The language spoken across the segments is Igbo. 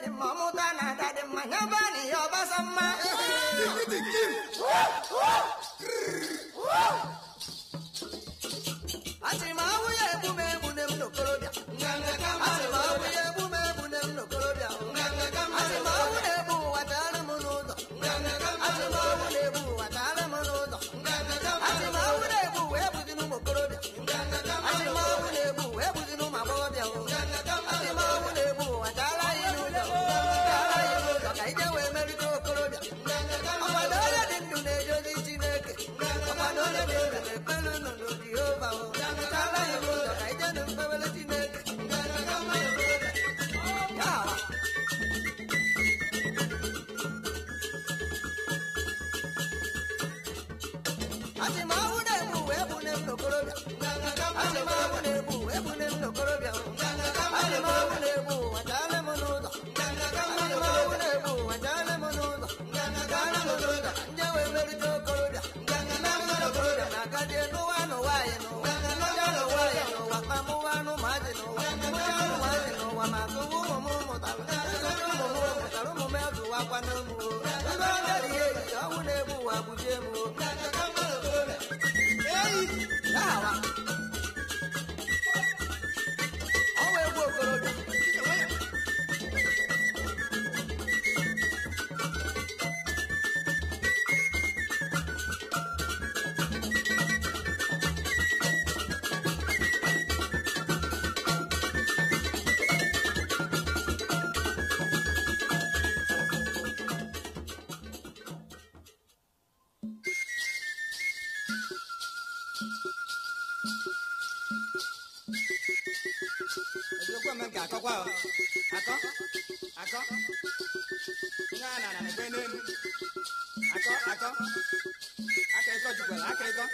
dị mma, ọmụta na ada dị mma, nyaba na ihe ọbasa mma. Asị m ahụ ya egbu m egbu nne m n'okorobịa. Asị m ahụ ya egbu m egbu nne m n'okorobịa. Asị m ahụ na-egbu ụwa dara m n'ụzọ. Asị m ahụ na-egbu ụwa dara m n'ụzọ. Asị m ahụ na-egbu ụwa egbuzi n'ụmụ okorobịa. Asị m ahụ na-egbu ụwa egbuzi n'ụmụ agbọghọbịa. Asị m ahụ na-egbu ụwa dara anyị n'ụzọ. Dara anyị n'ụzọ ka ije wee merite okorobịa. Ọkwado onye dị ndụ na-eje ozi Chineke. Ọkwado onye dị ndụ na-ekpere unu Jehova. Dara anyị n'ụzọ ka ije nụ mkpewere Chineke. Ya. Asị m ahụ na-egbu ụwa egbu nne m n'okorobịa. Asị m ahụ na-egbu ụwa egbu nne m n'okorobịa. Asị m ahụ na-egbu ụwa dara m n'ụzọ. Asị m ahụ na-egbu ụwa dara m n'ụzọ. Dara m n'ụzọ ka nje wee merite okorobịa. Mmerite okorobịa na-agaje n'ụwa n'ụwa anyị n'ụwa. N'ụwa n'ụwa anyị n'ụwa ma mụwa n'ụmụazị n'ụwa. Mụwa n'ụmụazị n'ụwa ma tụwa ụmụ m mụtara. Ụmụ m mụtara ụmụ m azụwakwa n'ụmụ. Ndị ọ na-erighị eri ọnwụ na-egbu ụwa gbujie m. Yawa. Ọnwa egwu okorobịa. Eziokwu eme nke akọkwa o. Akọ, akọ. Ihe a na na-ekwe n'elu. Akọ, akọ. Akịrịkọ jukwara akịrịkọ.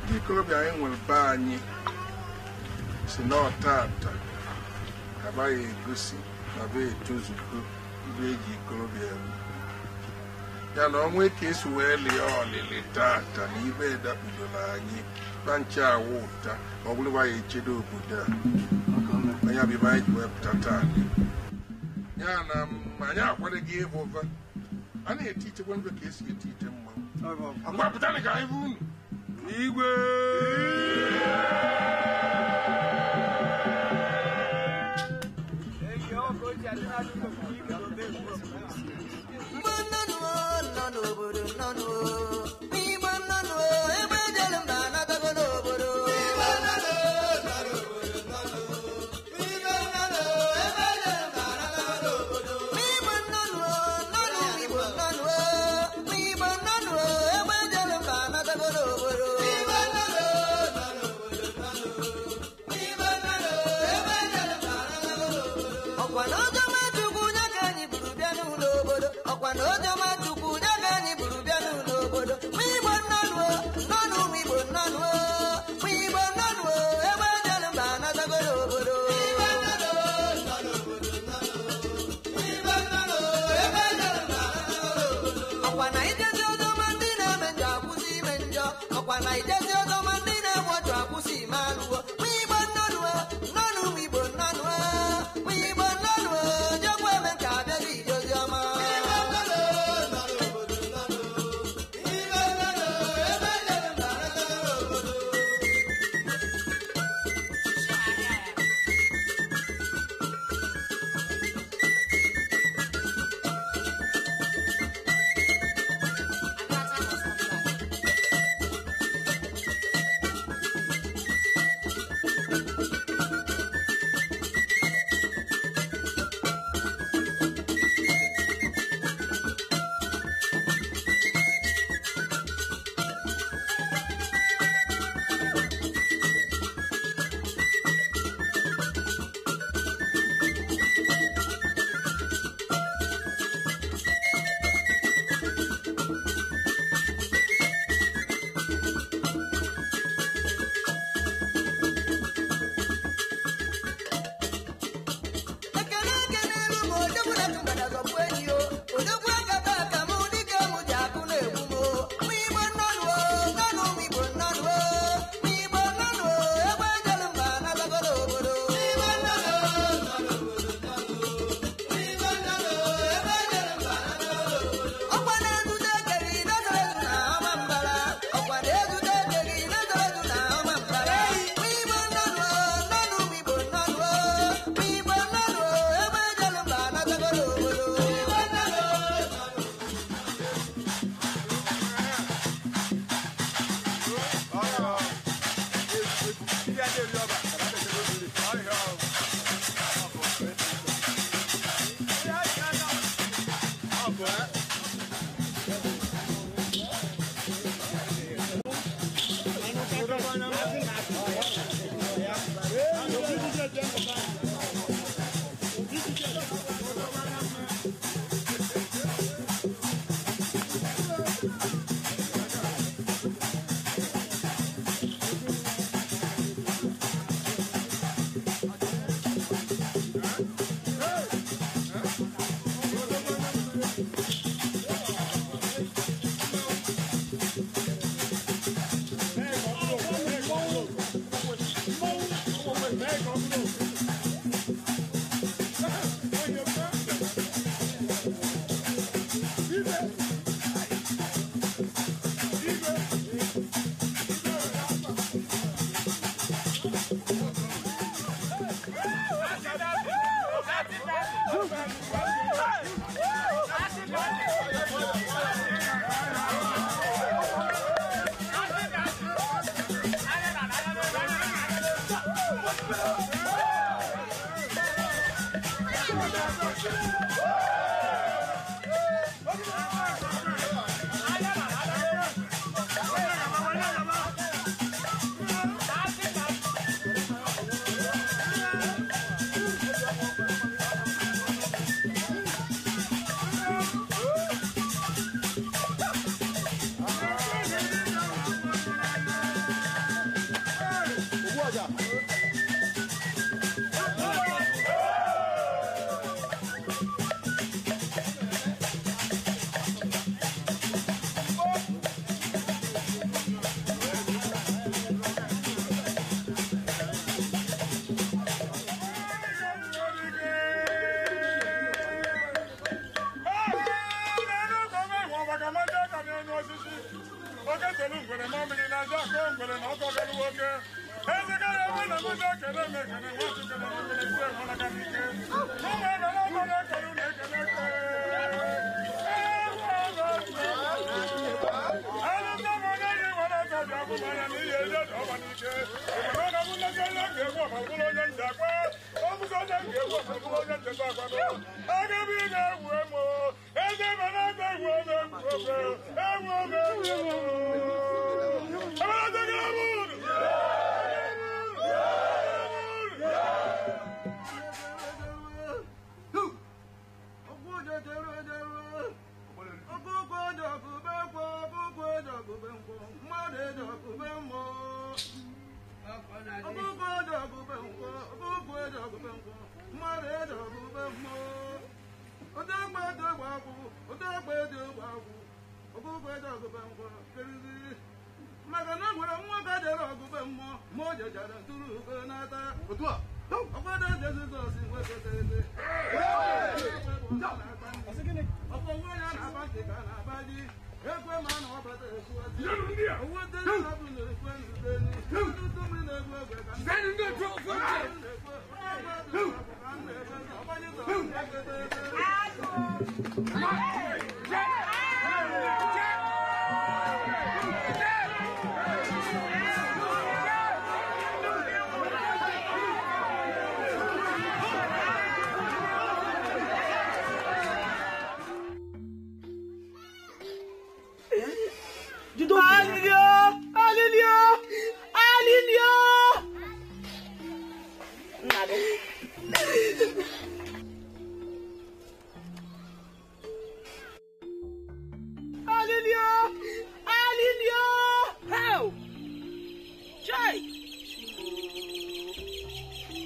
Ndị ikorobịa anyị nwere be anyị si na ọtata abaghị egosi na be etozugo ndị eji ikorobịa eme ya na ọnwa ka esi wee lie ọlịlị tata na ibe dakpudoro anyị kpanchi awụ ụta ma ọ bụrụ ya echedo obodo a anya bụ ibe anyị ji wepụta taa ya na anyị akwadoghị ịbụ ụva a na-eti ichekwa ndụ ka esi eti ite mmanwụ mgbapụtanị ka anyị bụ unu Igwe. Igbo nnọnụ,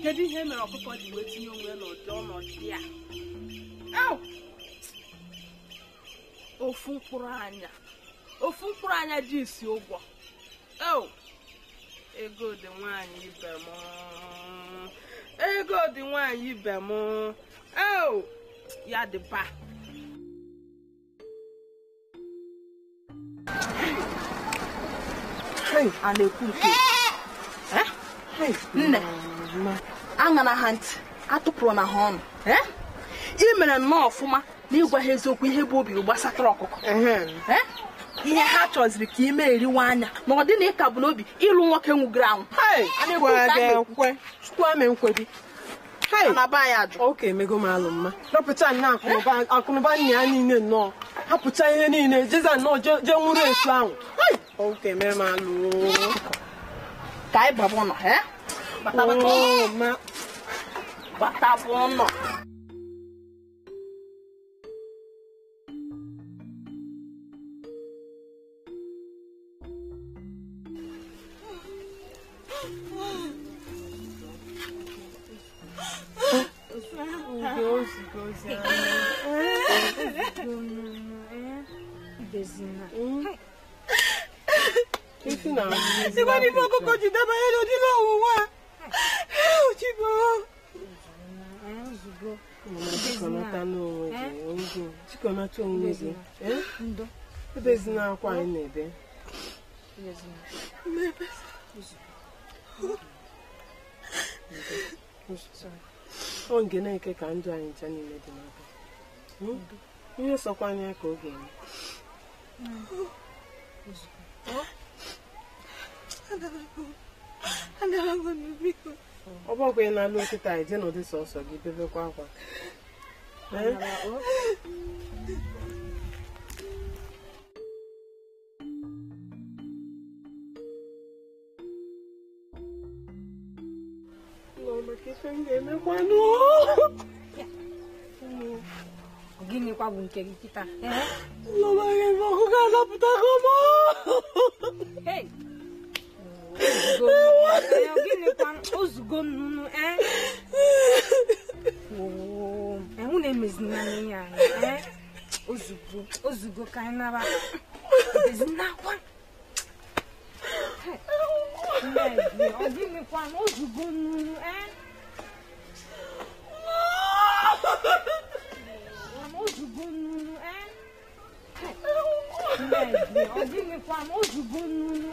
Kedu ihe mere ọkụkọ ji wee tinye onwe ya n'ụdị ọnọdụ ya? Ofu mkpụrụ anya ji isi ụgwọ. Ego dị nwaanyị ibe m. Ego dị nwaanyị ibe m. Ya dị ba. A na-ekwu nke nne aṅara ha ntị atụpụrụ na ha ọnụ. Ị mere nnọọ ọfụma na ịgwa ha eziokwu ihe bụ obi gbasatara ọkụkọ. Ihe ha chọziri ka ime eriwe anya na ọ dị na ịka bụ n'obi ịlụ nwoke nwugoro anwụ. Rọpụta akụnụba nna ya niile nnọọ hapụcha ihe niile jeza nnọọ jee nwụrụ etu ahụ. Oke mere m alụ. Ka anyị baba ụnọ, Bataba ụnọ. Ife ọkụkọ ji dabanye n'ụdị n'ọnwụnwa chịkọnata onwe gị ebezina akwa anyị na-ebe. Ọ nke na-eke ka ndụ anyị ncha niile dị n'aka. Ihe sọkwa anya ka ọ ga-eme. Ọ bụkwa ị na-alụ nkịta ije n'ụdị sọsọ gị bebekwa akwa. Gịnịkwa bụ nke gị kịta? Gịnịkwa ozugbo nnụnụ enwu na-emezina ya ozugbo ozugbo ka anyị nara ezinakwa. Gịnịkwa ozugbo nnụnụ ozugbo nnụnụ gịnịkwa ozugbo nnụnụ.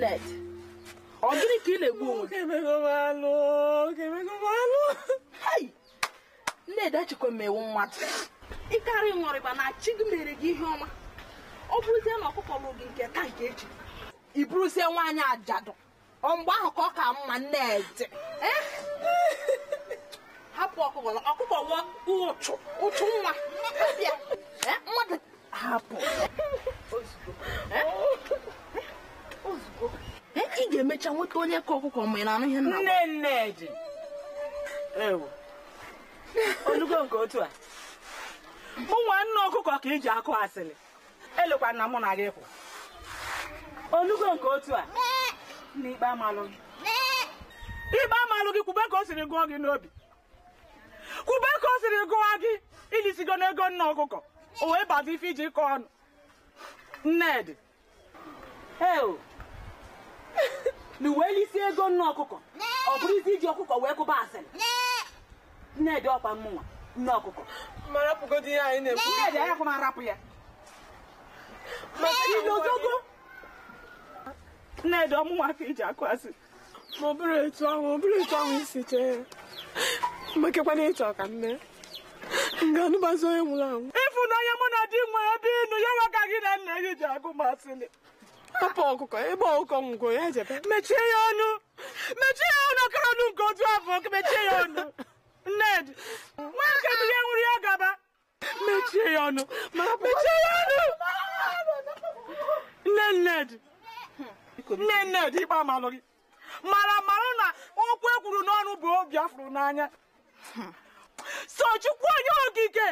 Ned, ọ gịnị ka ị na-egbu onwe gị? Ned, achịkwa m ewu mmadụ. Ịkarị ṅụrịba na chi gị mere gị ihe ọma. Ọ bụrụzie na ọkụkọ lụrụ gị nke taa nke echi, ị bụrụzie nwaanyị ajadụ. Ọ mgbe ahụ ka ọ ka mma Ned. Hapụ ọkụkọ, ọkụkọ nwa ụchụ, ụchụ nwa. Bịa, mmadụ hapụ. Ozugbo. Ị ga-emecha nweta onye ka ọkụkọ ma ị na-anụ ihe nna. Nne Nnedi. Ewo. Olugo nke otu a. Mụ nwa nne ọkụkọ ka iji akụ asịrị. Elekwa na mụ na gị kwụ. Olugo nke otu a. Na ikpe amalụ gị. Ikpe amalụ gị kwube ka o siri gụọ gị n'obi. Kwube ka o siri gụọ gị ilisigo n'ego nne ọkụkọ. O wee bata ife iji kọọ ọnụ. Nnedi. Ewo. Na uwe elisi ego nne ọkụkọ. Ọ bụrụ isi iji ọkụkọ wee kụba asịrị. Nnedi ọkwa mmụnwa nne ọkụkọ. Marapụgodi ihe anyị na-ekwu. Nnedi anyị akwụ arapụ ya. Ilozogo. Nnedi ọmụnwa ka iji akụ asị. Ma ọ bụrụ etu ahụ, ọ bụrụ etu ahụ isi chee ya. Makekwana ịchọ ka m mee. M ga-anụbazi onye nwụrụ anwụ. Ịfụnanya mụ na di nwere ebe ịnụ ya nwa ka gị na nna gị ji akụ m asịrị. Hapụ ọkụkọ, ebe ọkụkọ nwụgo ya jebe. Mechie ya ọnụ. Mechie ya ọnụ ọkara ọnụ nke otu afọ mechie ya ọnụ. Nnedi, nwa nke bụ ihe nwụrụ ya gaba. Mechie ya ọnụ. Mechie ya ọnụ. Nne Nnedi. Nne Nnedi ikpe amalụ gị. Mara marụ na okwu e kwuru n'ọnụ bụ obi afụrụ n'anya. So Chukwu onye okike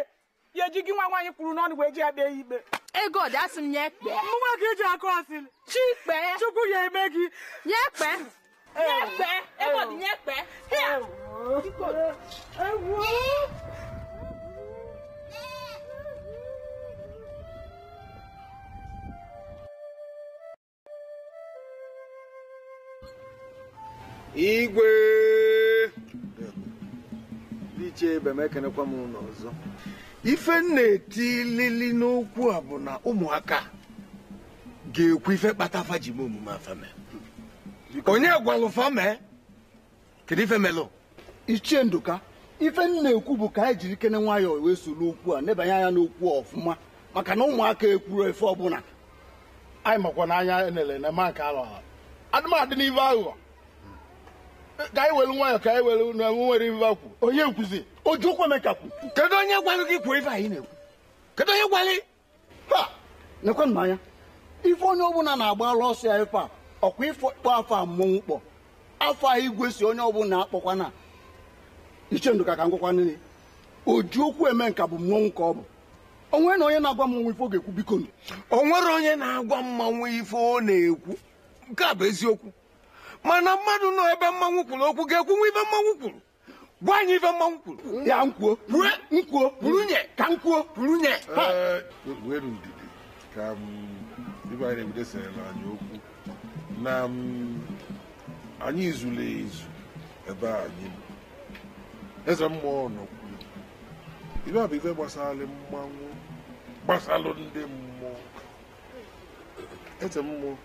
ya eji gị nwa nwaanyị kwuru n'ọnụ wee ji ya kpee ya ikpe. Ego dị asị m nye kpee. Mụnwa ka iji akụ asịrị. Chi kpee. Chukwu ya eme gị. Nye kpee. Nye kpee. Ego dị nye kpee. Here. Igwe iche ebe m ekenekwa m ụlọ ọzọ. Ife m na-eti lili n'okwu a bụ na ụmụaka ga-ekwu ife kpata afa ji mee omume afa mee. Onye gwalụ fa mee? Kedu ife melụ? Ichie Ndụka, ife m na-ekwu bụ ka anyị jiri kene nwayọọ wee soro okwu a nebanye anya n'okwu a ọfụma maka na ụmụaka ekwuru efe ọbụla. Anyị makwa n'anya enele na ma nke alụ adịmadị n'ife aghụghọ. Ka anyị welu nwayọọ ka anyị welu na nwere ife akwu. Onye nkwuzi? Ojukwu Emeka kwu. Kedu onye gwalụ gị kwuo ife anyị na-ekwu? Kedu onye gwalụ? Ha! Nekwanụ m anya. Ife onye ọbụla na-agba ọsọ ya ife a, ọkwa ife kpọ afọ a mmọnwụ kpọ. Afọ a igwe si onye ọbụla akpọkwana. Ichie Ndụka ka ngwakwa nile. Ojukwu Emeka bụ mmọnwụ ka ọ bụ. O nwere na onye na-agwa mmanwụ ife ọ ga-ekwu biko. O nwere onye na-agwa mmanwụ ife ọ na-ekwu. Nke a bụ eziokwu. Mana mmadụ nọ ebe mmanwụ kwuru okwu ga-ekwunwu ife mmanwụ kwuru. Gwa anyị ife mmanwụ kwuru. Ya nkwuo. Nkwuo. Kwurunye. Ka nkwuo. Kwurunye. Were ndidi ka ibe anyị na-ebidesara anyị okwu na anyị zuru ezu ebe anyị nọ. Eze mmụọ nọ kwuru. Ibe a bụ ife gbasara mmanwụ gbasalụ ndị mmụọ. Eze mmụọ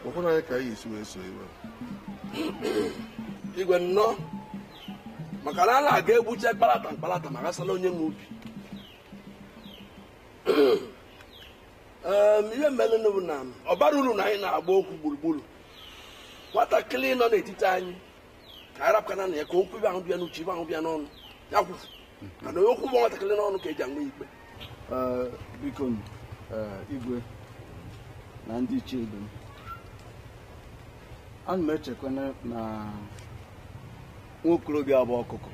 ọkwụna anyị ka anyị esi wee so ibe igwe nnọọ maka na a na-aga egbuche mkparata mkparata ma gasala onye nwe ubi. Ihe mere bụ na ọ bara uru na anyị na-agba okwu gburugburu. Nwatakịrị nọ n'etiti anyị ka anyị rapụkana na ya ka okwu ibe ahụ bịa n'uche ibe ahụ bịa n'ọnụ ya kwufu mana okwu bụ nwatakịrị n'ọnụ ka eji anwe ikpe. Biko igwe na ndị ichie ibe m, ana m echekwana na nwokorobịa bụ ọkụkọ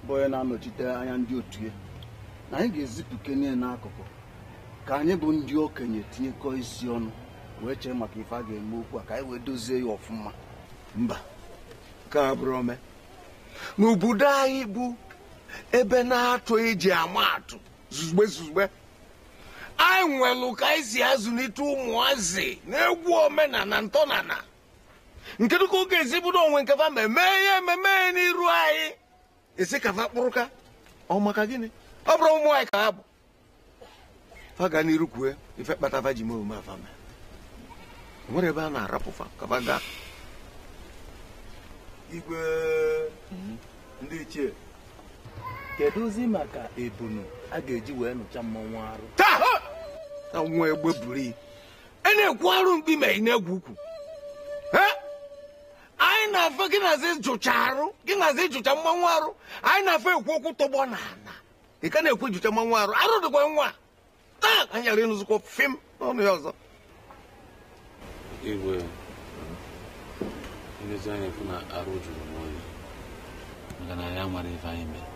bụ onye na-anọchite anya ndị otu ya na anyị ga-ezipụ kene n'akụkụ ka anyị bụ ndị okenye tinyekọ isi ọnụ wee chee maka ife a ga-eme okwu a ka anyị wee dozie ya ọfụma. Mba, nke a bụrụ ome n'obodo anyị bụ ebe na-atụ eji ama atụ zuzugbe zuzugbe. Anyị nwelụ ka anyị si azụlite ụmụazị na-egwu omenala ntọnala nke dịka oge esi bụrụ onwe nke fa ma mee ya ememe n'iru anyị esi ka fa kpụrụka ọ maka gịnị? Ọ bụrụ ụmụ anyị ka ha bụ fa ga n'iru kwue ife kpata fa ji mee omume afa mee. Nwere ebe a na-arapụ fa ka fa gaa. Igwe ndị ichie, kedụzi maka ebunu a ga-eji wee nụcha mmanwụ arụ? Taa! Na nwa egbe buru iyi. E na-ekwu arụ mkpi ma ị na-egwu ukwu. Anyị na-afọ gị na-azị jụcha arụ, gị na-azị jụcha mmanwụ arụ. Anyị na-afọ ekwu okwu tọgbọ n'ala. Ị ka na-ekwu jụcha mmanwụ arụ. Arụ dịkwa nwa. Taa! Anyị ghara ịnụzikwa fim n'ọnụ ya ọzọ. Igwe, ilezi anya fụ na arụ jụrụ m oyi maka na anyị amara ife anyị mere.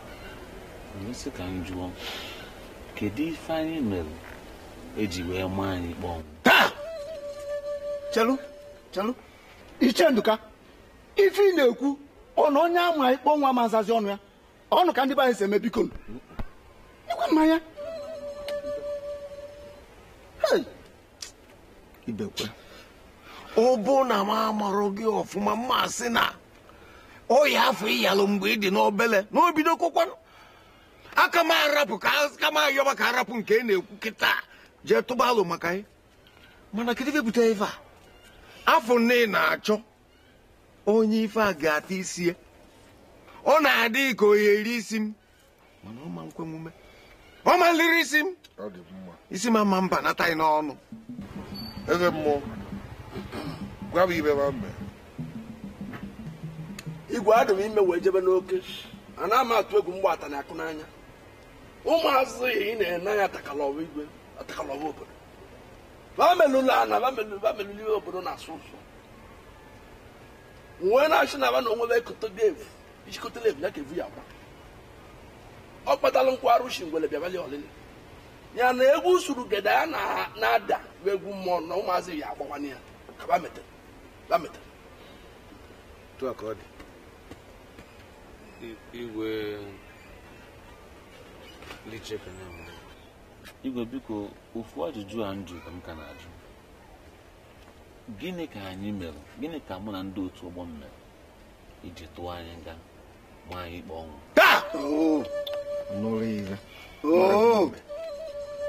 Nsị ka m jụọ, kedu ife anyị mere eji wee maa anyị ikpe ọnwụ? Taa! Chelụ, chelụ. Ichie Ndụka, ife ị na-ekwu ọ na onye ama ikpe ọnwụ ama azazi ọnụ ya? Ọnụ ka ndị be anyị si eme biko. Ịgwa mmanya. Ibekwe. Ọ bụ na m amarụ gị ọfụma mma sị na ọya afọ ịyalụ mgbe ị dị n'obele na o bido kwakwanụ. Aka m arapụ ka aka m ayọba ka arapụ nke ị na-ekwu kịta jee tụba alụ maka ya. Mana kedu ife butere ife a? Afọ nne na-achọ onye ife a ga-ata isi ya. Ọ na-adị ka onye eri isi m mana ọ ma nkwe mume. Ọ ma liri isi m. Isi m ama mba nata ya n'ọnụ. Eze mmụọ, gwa m ibe ma mme. Igwe adị m ime wee jebe n'oke. Ana m atụ egwu mgbe ata na-akụ n'anya. Ụmụazị ị na-ene anya atakalọwa igwe, atakalọwa obodo. Vamelula ana, vamelula ihe obodo na-asụ ụsụ. Nwee na-achị na aba na onwe ekotogo evu, ichikotela evu ya ka evu ya agba. Ọ kpatalụ nkwa arụshi ngwele bịabalị ọlịlị. Ya na egwu suru gede ya na-ada bụ egwu mmụọ na ụmụazị ya agbakwana ya ka ba metere. Ba metere. Tụọ ka ọ dị. Igwe Igwe biko, ofu ajụjụ a njụ ka m ka na-ajụ. Gịnị ka anyị mere? Gịnị ka mụ na ndị otu ọgbọ m mere iji tụọ anyị nga maa anyị ikpe ọnwụ? Taa! Nụrụ ihe.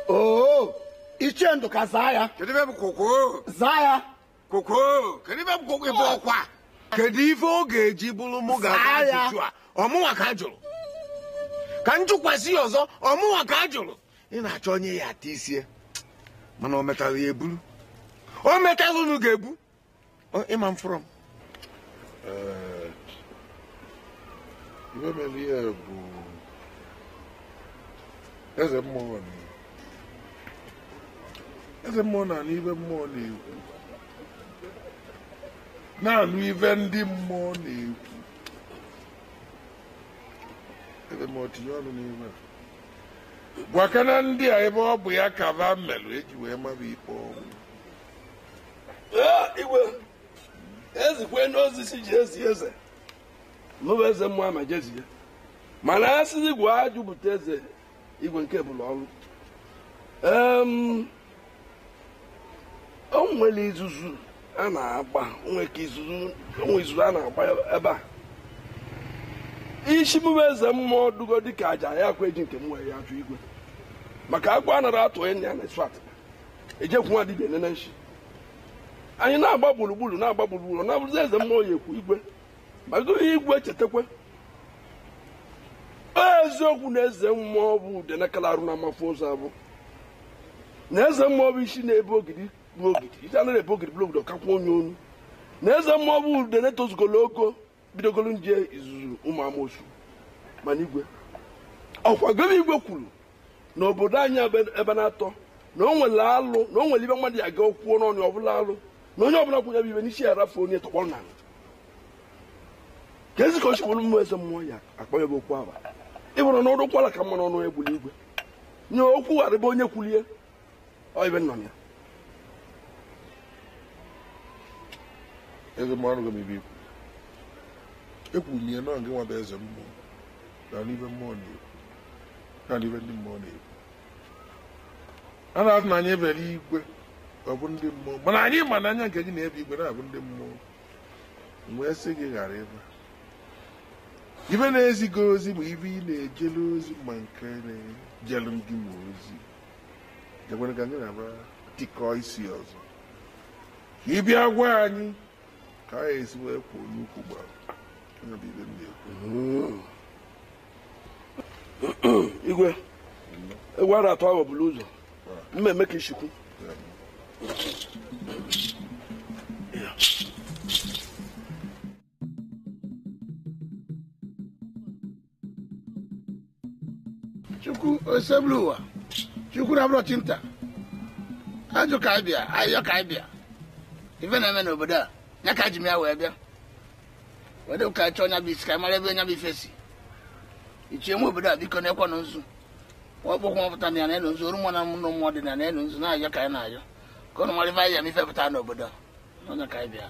Oo! Ichie Ndụka zaa ya. Kedu ebe bụ koko? Zaa ya. Koko! Kedu ebe bụ koko ebe ọkwa? Kedu ife ọ ga-eji bụrụ mụ ga-aza ajụjụ a? Ọmụnwa ka a jụrụ. Ka m jụkwasị ya ọzọ, ọmụnwa ka a jụrụ. Ị na-achọ onye ya ata isi ya. Mana o metara ya eburu. O metara unu ga-ebu. Ịma m fụrọ m. Ibe mere ihe bụ eze mmụọ na eze mmụọ na-anụ ibe mmụọ na-ekwu. Na-anụ ibe ndị mmụọ na-ekwu. Eze mmụọ tinye ọnụ n'ime a. Gwakana ndị a ebe ọ bụ ya ka va melụ eji wee maba ikpe ọnwụ. Igwe ezikwe n'ozi si ji ezi eze mụbụ eze mmụọ ma jezi ya mana asịzi gwa ajụbụta eze igwe nke bụla ọrụ. O nwere izuzu a na-agba onwe ka izuzu onwe izuzu a na-agba ebe a isi mụbụ eze mmụọ dugo dịka aja ya kwa eji nke m wee ya ajụ igwe maka agwa a nara atụ onye ya na esu atụ ejekwu nwa dibịa nene nshi anyị na-agba gburugburu na-agba gburugburu na-abụzi eze mmụọ ya ekwu igwe ma gụghị igwe chetakwa eziokwu na eze mmụọ bụ udenekala arụ na amafụ ụzọ abụ na eze mmụọ bụ isi na-ebe ogidi bụ ogidi isi anaghị ebe ogidi bụrụ ogidi ọkakwa onye onu na eze mmụọ bụ udene tozugolo ogo bidogolo nje izuzu ụmụ amosu mana igwe ọkwa gobe igwe kwuru na obodo anyị ebe na-atọ na o nwere alụ na o nwere ibe mmadụ ya ga kwuo n'ọnụ ọbụla alụ na onye ọbụla kwụnyere ibe n'isi ya rafuo onye tọgbọrọ n'ala ka ezi ka o sikwuru mmụọ eze mmụọ ya akpọ ya bụ okwu aba ịbụrụ na ọrụ kwala ka mma n'ọnụ egbuli igwe nye okwu ghara ebe onye kwulie ọ ibe nọ ya. Eze mmụọ anụghị m ibe ikwu ekwuru m ya nọ nke nwa bụ eze mmụọ na n'ibe mmụọ na-ekwu na n'ibe ndị mmụọ na-ekwu a na-atụ na anyị ebere igwe ọ bụ ndị mmụọ mana anyị ma na anya nke gị na-ebe igwe na-abụ ndị mmụọ wee sị gị ghara ebe ibe na-ezi gị ozi bụ ibe ị na-ejelu ozi ma nke na-ejelu ndị ma ozi jekwere ka anyị na-aba tikọọ isi ọzọ ka ị bịa gwa anyị ka anyị esi wee kwuo n'ukwu gbara onye bụ ibe m na-ekwu. Igwe egwu ara atọ ahụ bụla ụzọ mmemme ka ishikwu. Chukwu osebulu ụwa Chukwu na abụrọchi nta ajụ ka anyị bịa ayọ ka anyị bịa ife na-eme n'obodo a ya ka ji m ya wee bịa wede ka chọọ nya bụ isi ka anyị mara ebe nya bụ ife si ichie nwe obodo a biko na-ekwe na nzu ọkpụkwụ mapụta na ya na-enu nzu oru mmụọ na mmụọ mmụọ dị na na-enu nzu na-ayọ ka anyị na-ayọ ka ụnụ mara ife anyị ya ma ife pụta n'obodo a n'onye ka anyị bịa.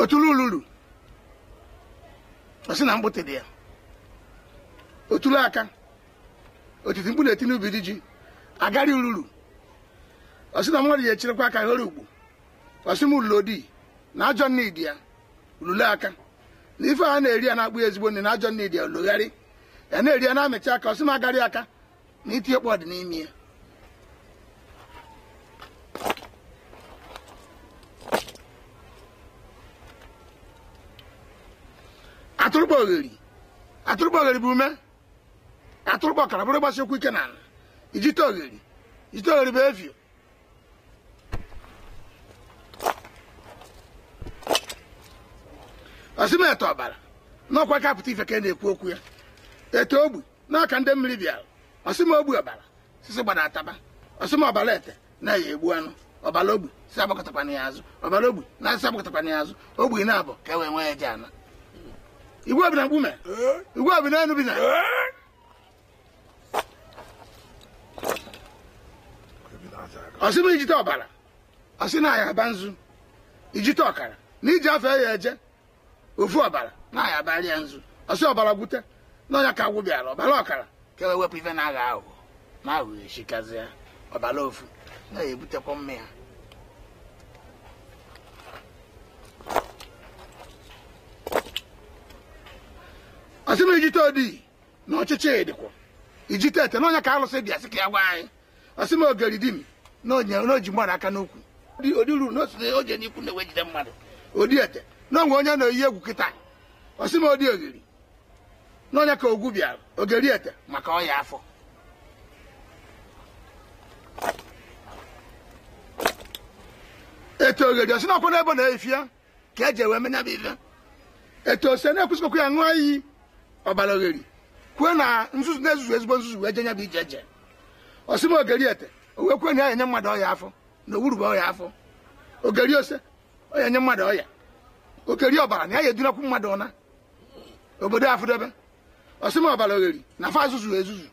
Otulu ululu ọ sị na mkpụtị dị ya otulu aka otiti mkpu na-eti n'ubi dị ji agari ululu ọ sị na mmadụ ya echirekwa aka ghere ugbo ọ sị m ululu odi na ajọ nne idi ya ululu aka na ife a na-eri ya na-akpụ ya ezigbo nne na ajọ nne idi ya ulugharị ya na-eri ya na-amịcha aka ọ sị m agarị aka na itinye kpọ dị n'ime ya. Atụrụkpọ ogheri atụrụkpọ ogheri bụ ume atụrụkpọ ọkara bụrụ gbasi okwu ike n'ala ijite ogheri ijite ogheri bụ efio. Ọsịmete ọbara n'ọkwa ka pụta ife ka na-ekwu okwu ya ete ogbi n'aka ndị mmiri bịara ọsịm ogbi ọbara sisi gbada ataba ọsịm ọbara ete na-eyi egbu anụ ọbara ogbi si agbakọtakwana ya azụ ọbara ogbi na-asị agbakọtakwana ya azụ ogbi na-abụ ka e wee nwee ya ji ana. Igwe bi na mkpume igwe bi n'enu bi na ọsị m ijite ọbara ọsị na aya aba nzu ijite ọkara na iji afọ ya eje ofu ọbara na aya abalị ya nzu ọsị ọbara gwute na ọnya ka agwụ bịara ọbara ọkara ka e wee wepụ ife na-agha aghụghọ na aghụghọ eshikazịa ọbara ofu na ya ebutekwa mma ya. Ọsị m ijite odi na ọchịchị dịkwa ijite ete na onye ka alụsị bịa sị ka ya gwa anyị ọsị m ogeri di m na oji mmadụ aka n'ukwu odi ruru na osi na oje n'ikwu na-ewe jide mmadụ odi ete na onwe onye na-eyi egwu kịta ọsị m odi ogiri na onye ka ogwu bịara ogeri ete maka ọya afọ. Ete ogeri ọsị na ọkwa n'ebe na-efi ya ka eji ewe menya bụ ife ete ose na-ekwesịkwa ya ṅụọ iyi ọbara ogheri kwuo na nzuzu na-ezuzu ezigbo nzuzu wee je nya bụ ije eje ọsị m ogeri ete o wee kwuo na ya enye mmadụ ọya afọ na owuru bụ ọya afọ. Ogeri ose ọ ya nye mmadụ ọya. Ogeri ọbara na ya edunakwu mmadụ ọna. Obodo afụdebe. Ọsị m ọbara ogheri na fa azụzụ ezuzu.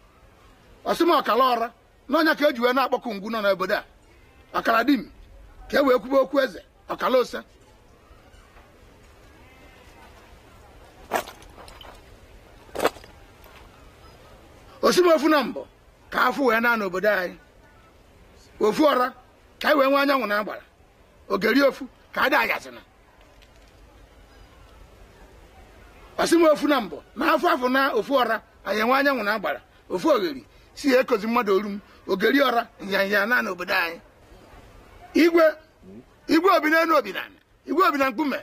Ọsị m ọkala ọra n'ọnya ka eji wee na-akpọkụ ngwu nọ n'obodo a. Ọkara di m ka e wee kwube okwu eze ọkala ose. Osi m ofu na mbụ ka afọ wee na n'obodo anyị. Ofu ọra ka anyị wee nwee anyanwụ na agbara. Ogeri ofu ka ada ayazina. Ọsị m ofu na mbụ na afọ afọ na ofu ọra anyị enwe anyanwụ na agbara. Ofu ogheri si ya ekozi mmadụ oru m ogeri ọra nyanya na n'obodo anyị. Igwe igwe obi n'elu obi na igwe obi na mkpume.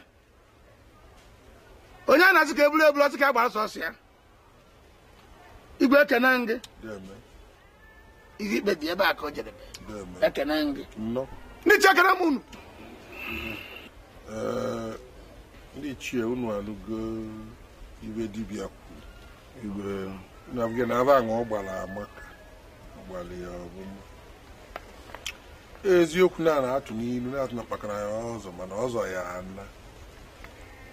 Onye a na-asị ka ebulu ebulu ọsị ka agbara sọsọ ya. Igwe ekene ngị. Ihe ikpebi ebe a ka o jedebe. Ekene ngị. Ndị ichie ekene m unu. Ndị ichie unu anụgo ibe dibịa kwuru. Igwe na na aba aṅụ ọ gbara amaka. Ọ gbara ya ọbụma. Eziokwu na na-atụ n'ilu na-atụ na kpakara ya ọzọ mana ọzọ ya ana.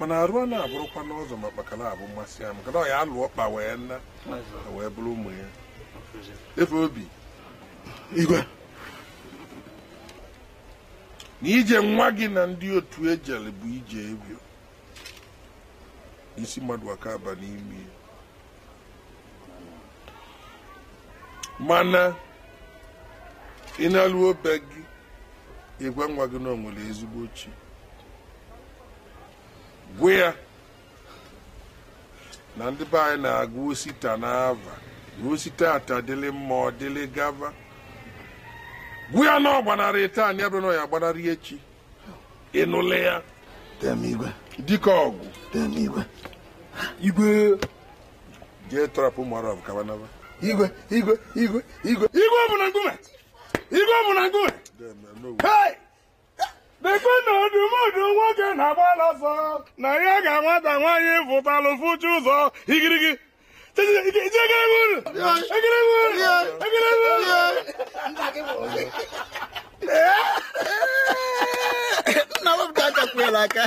Mana arụ a na-abụrụkwa n'ọzọ ma kpakara abụ mmasị ya maka na ọ ya alụ ọkpa wee nna wee bụrụ ụmụ ya. Efe obi. Igwe. Na ije nwa gị na ndị otu ejele bụ ije ebio. Isi mmadụ aka aba n'ime ya. Mana ị na-alụ obe gị ịgwa nwa gị na o nwere ezigbo chi. Gwa ya na ndị be anyị na-agụ osita n'ava na osita ata dịlị mma ọ dịlị gava. Gwa ya na ọ gbanarị taa na ya bụrụ na ọ ya agbanarị echi. Ịnụle ya. Dịka ọgụ. Igwe. Jee tọrapụ ụmụ arab ka banaba. Igwe igwe igwe igwe igwe bụ na nkume. Igwe bụ na nkume. Hey! Dekwe na ọdụmọdụ nwoke na-agba ọsọ na ya ga-nwata nwaanyị fụtalụ fụcha ụzọ igirigi. Nna wepụta aka kwela aka.